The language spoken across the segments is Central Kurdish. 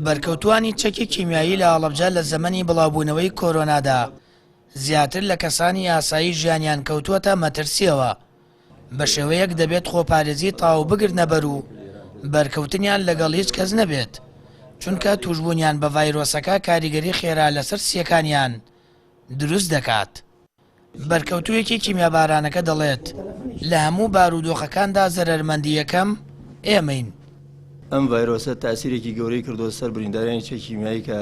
بەرکەوتووانی چەکی کیمیایی لە هەڵەبجە لە زەمەنی بڵاوبوونەوەی کۆرۆنادا زیاتر لە کەسانی ئاسایی ژیانیان کەوتووەتە مەترسییەوە، بە شێوەیەک دەبێت خۆپارێزی تەواو بگرنەبەر و بەرکەوتنیان لەگەڵ هیچ کەس نەبێت، چونکە تووشبوونیان بە ڤایرۆسەکە کاریگەری خێرا لەسەر سییەکانیان دروست دەکات. بەرکەوتوویەکی کیمیابارانەکە دەڵێت، لە هەموو بارودۆخەکاندا زەرەرمەندی یەکەم ئێمەین. ئەم ڤایرۆسە تاسیرێکی گەورەی کردووە سەر بریندارانی چەکی کیمیایی کە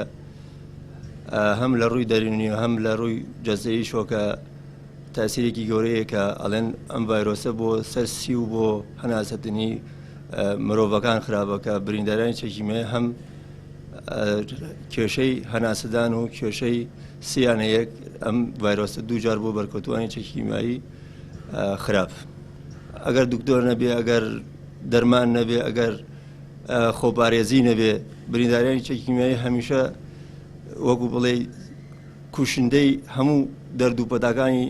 هەم لە ڕووی دەرونی و هەم لە ڕووی جەستەییشەوە کە تاسیرێکی گەورەیە کە ئەڵێن ئەم ڤایرۆسە بۆ سەر سی و بۆ هەناسەدنی مرۆڤەکان خراپە کە بریندارانی چەکی کیمیایی هەم کێشەی هەناسەدان و کێشەی سییان هەیە ئەم ڤایرۆسە دووجار بۆ بەرکەوتوانی چەکی کیمیایی خراپ ئەگەر دکتۆر نەبێ ئەگەر دەرمان نەبێ ئەگەر خۆپارێزی نەبێ بریندارانی چەکی کیمیایی هەمیشە وەکو بڵێ کوشندەی هەموو دەرد و پەتاکانی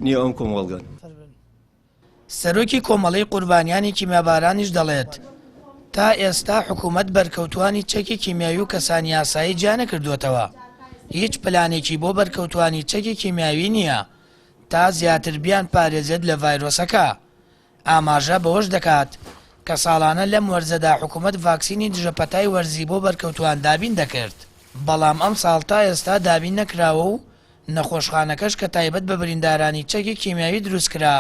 نێو ئەم کۆمەڵگەن. سەرۆکی کۆمەڵەی قوربانیانی کیمیابارانیش دەڵێت، تا ئێستا حکومەت بەرکەوتوانی چەکی کیمیاوی و کەسانی ئاسایی جیانەکردووەتەوە، هیچ پلانێکی بۆ بەرکەوتوانی چەکی کیمیاوی نییە تا زیاتر بیانپارێزێت لە ڤایرۆسەکە. ئاماژە بەوەش دەکات کە ساڵانە لەم وەرزەدا حکومەت ڤاکسینی دژە پەتای وەرزی بۆ بەرکەوتوان دابین دەکرد، بەڵام ئەمساڵ تا ئێستا دابین نەکراوە و نەخۆشخانەکەش کە تایبەت بە بریندارانی چەکی کیمیاوی دروستکرا،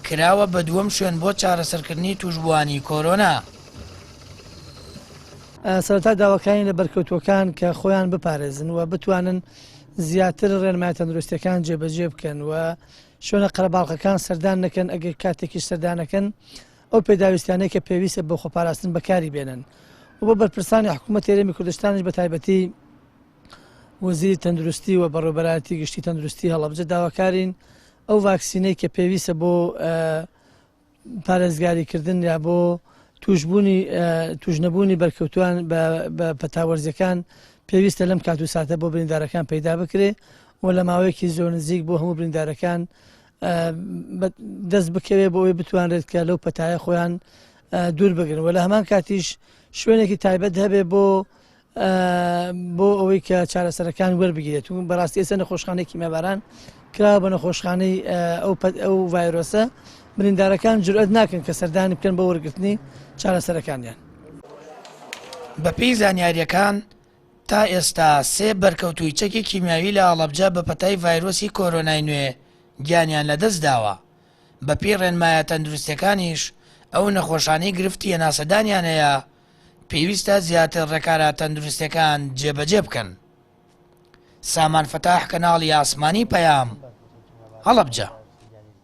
کراوە بە دووەم شوێن بۆ چارەسەرکردنی تووشبووانی کۆرۆنا. سەرەتا داواکارین لە بەرکەوتووەکان کە خۆیان بپارێزن و بتوانن زیاتر ڕێنمایە تەندروستیەکان جێبەجێ بکەن و شوێنە قەرەباڵغەکان سەردان نەکەن، ئەگەر کاتێکیش سەردانەکەن ئەو پێداویستیانەی کە پێویستە بۆ خۆپاراستن بەکاری بێنن و بۆ بەرپرسانی حکوومەتی هەرێمی کوردستانیش بە تایبەتی وەزیری تەندروستی و بەڕێوەبەرایەتی گشتی تەندروستی هەڵەبجە داواکارین ئەو ڤاکسینەی کە پێویستە بۆ پارێزگاریکردن یا بۆ توشببوونی توشنەبوونی بەرکەوتوان بە پەتاوەرزەکان پێویستە لەم کات و ساتە بۆ بریندارەکان پەیدا بکرێ و لە ماوەیەکی زۆر نزیک بۆ هەموو بریندارەکان دەست بکەوێت بۆ ئەوەی بتوانرێت کە لەو پەتایە خۆیان دوور بگرن و لە هەمان کاتیش شوێنێکی تایبەت هەبێ بۆ بۆ ئەوەی کە چارەسەرەکان وەربگیرێت و بەڕاستی ئێستا نەخۆشخانەی کیمیاباران کراوە بە نەخۆشخانەی ئەو ئەو ڤایرۆسە بریندارەکان جورئەت ناکەن کە سەردانی بکەن بۆ وەرگرتنی چارەسەرەکانیان. بەپێی زانیارییەکان، تا ئێستا سێ بەرکەوتووی چەکی کیمیاوی لە هەڵەبجە بە پەتای ڤایرۆسی کۆرۆنای نوێ گیانیان لەدەستداوە، بەپێی ڕێنمایە تەندروستییەکانیش ئەو نەخۆشانەی گرفتی هەناسەدانیان هەیە پێویستە زیاتر ڕێکارە تەندروستیەکان جێبەجێ بکەن. سامان فەتاح کەناڵی ئاسمانی پەیام، هەڵەبجە.